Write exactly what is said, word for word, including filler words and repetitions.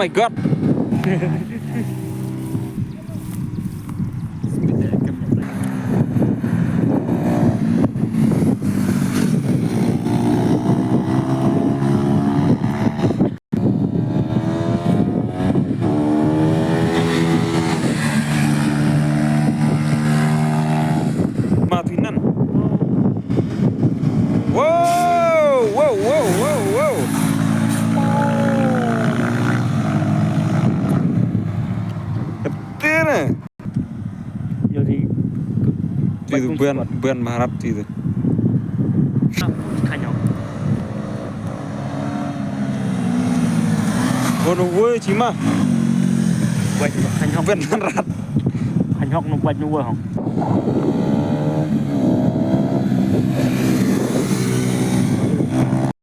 My God. Matinan. Wow, wow, wow, wow, wow. Tene. Yo di. Ti tu buan, buan maharap ti tu. Kanyang. Ono woi cima. Buat kanyang. Buan maharap. Kanyang no buat no woi hong.